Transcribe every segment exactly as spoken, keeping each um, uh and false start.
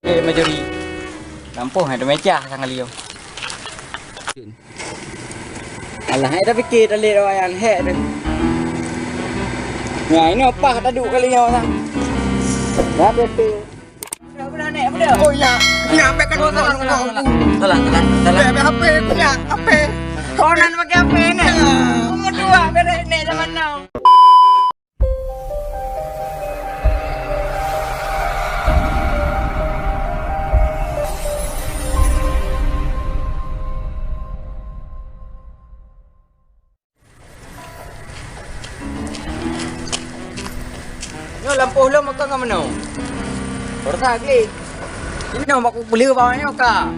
Eh, mencuri. Lampôh hai teumecah sang kali nyoe. Alah, hai tapike talét awak nyan, hék tu. Nyan, inoe paih taduek kali nyoe sang. Dah beutôi. Udah, udah, Nek, udah. Oh, ya. Nyak, bèk kan. Salah, salah, salah. Bèk, bèk, H P, nyak, H P. Kau nan pakai H P, Nek. Ya. Umur dua, bèk, Nek, zaman now. Nyoe lampôh lom ka ngon meunoe. Baroesa gleh. Inoe bak kupeulheueh bawah nyoe ka.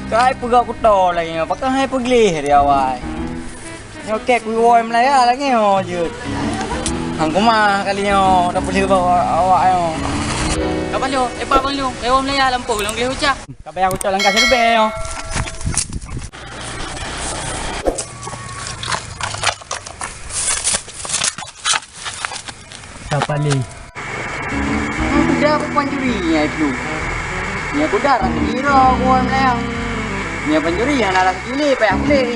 Kai peugah kuto lagèe nyoe, pakon hai peugleh di awai. Nyoe kèe kuwoe meulaya lagèe nyoe jeuet. Hang kumah kali nyoe tapeulheueh bak awak nyoe. Ka Bang Lu, eh, Bang Lu, rewoe meulaya lampôh lôn gleh ucah. Ka payah ucok langkah siribèe nyoe. Ka paleng. Nyan kuda ku pancuri nyan itu. Nyan kuda rasa giro ku meunang. Nyan pancuri hana rasa kili payah beli.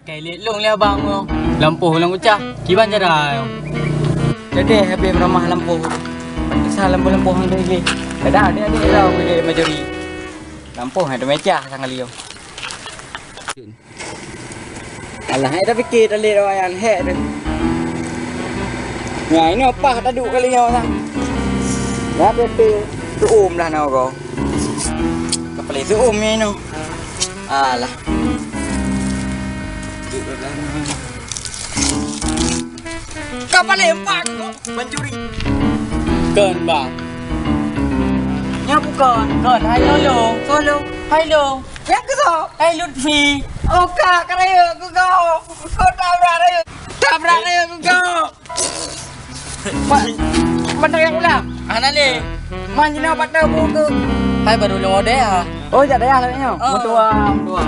Kai lé lôn lé abang nyoe. Lampôh lôn ucah, kiban cara nyoe. Jadi habéh ramah lampôh. Pantesan lampôh-lampôh hang deh. Kada ada ada lah boleh majori. Lampôh hai teumecah sang kali nyoe. Alah, hai tapike talét awak nyan, hék tu. Nyan, inoe paih taduek kali nyoe sang. Dah beutôi. Tuum lah nyoe ko. Kepala tuum ni nyoe. Alah. Ka paleng empat kok mencuri. Kon, Bang. Nyoe bukon. Kon, hai Lolo. Lolo. Hai Lo. Nyang keusoe. Hai Lutfi. Oh, ka, ka rayeuk keu kau. Kau tabrak rayeuk. Tabrak rayeuk keu kau. Ba-, bandar yang ulang. Hana lé. Man jinoe bak tabu keu. Hai baru lewat deh, ah. Oh, jak dayah lagèe nyoe. Oh. Meutuah, meutuah.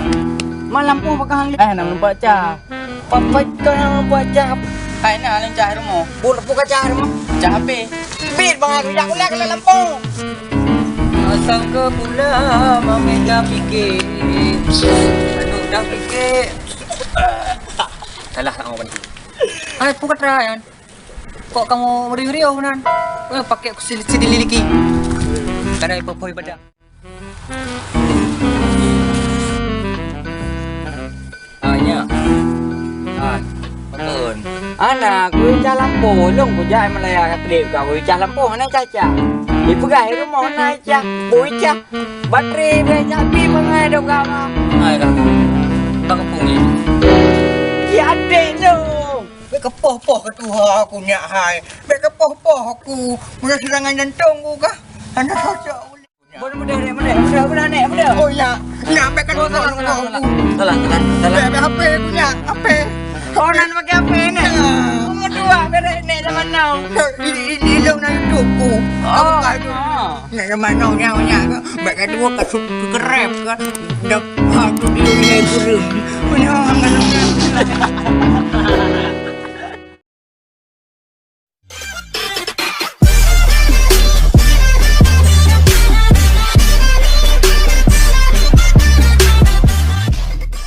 Man lampôh pakon hang lé. Eh, nak meunumpak cah. Papai kau nyang buat cah. Hai na lôn cah rumoh. Buet peue ka cah rumoh? Cah H P. Bit bangai kujak ulèe keunan lampôh. Asai keu pula mamèh dah pike. Aduh, dah pike. Salah nak ngomong. Hai, peue kata nyan? Kok kamoe meriuh-riuh nan? Eh, pakai ku sili-, sili liliki. Kadang ipoh-poh ibadah. Ah, nya. Ah, betul. Ana, kucah lampôh, lôn kujak meulaya ka trép ka kucah lampôh, hana cah-cah. Dipeugah di rumoh na cah, bui cah. Baterai bèe nyak bi mangai dong ka ma. Hai, ka. Bak kampung ni. Ya, adek tu. Bèk keupoh-poh keu tuha aku nyak hai. Bèk keupoh-poh aku. Meunan seurangan jantong ku kah? Hana cocok. Boleh mudah, dek, mudah. Mudah, mudah, nek, mudah. Oh, ya. Nyak, bèk kan. Salah, salah, salah. Salah, salah, salah. Bèk, bèk, H P aku nyak, H P. Kau nan pakai H P, nek? Ya. Umur dua, bèrèh, nek, zaman now. Ini, ini, ini, dong, na YouTube ku. Oh, ah. Nek, zaman now, nyak, nyak. Bèk keuduek ka su-, keukrèp ka. Dak, ha, tu di dunia itu. Punya orang kan.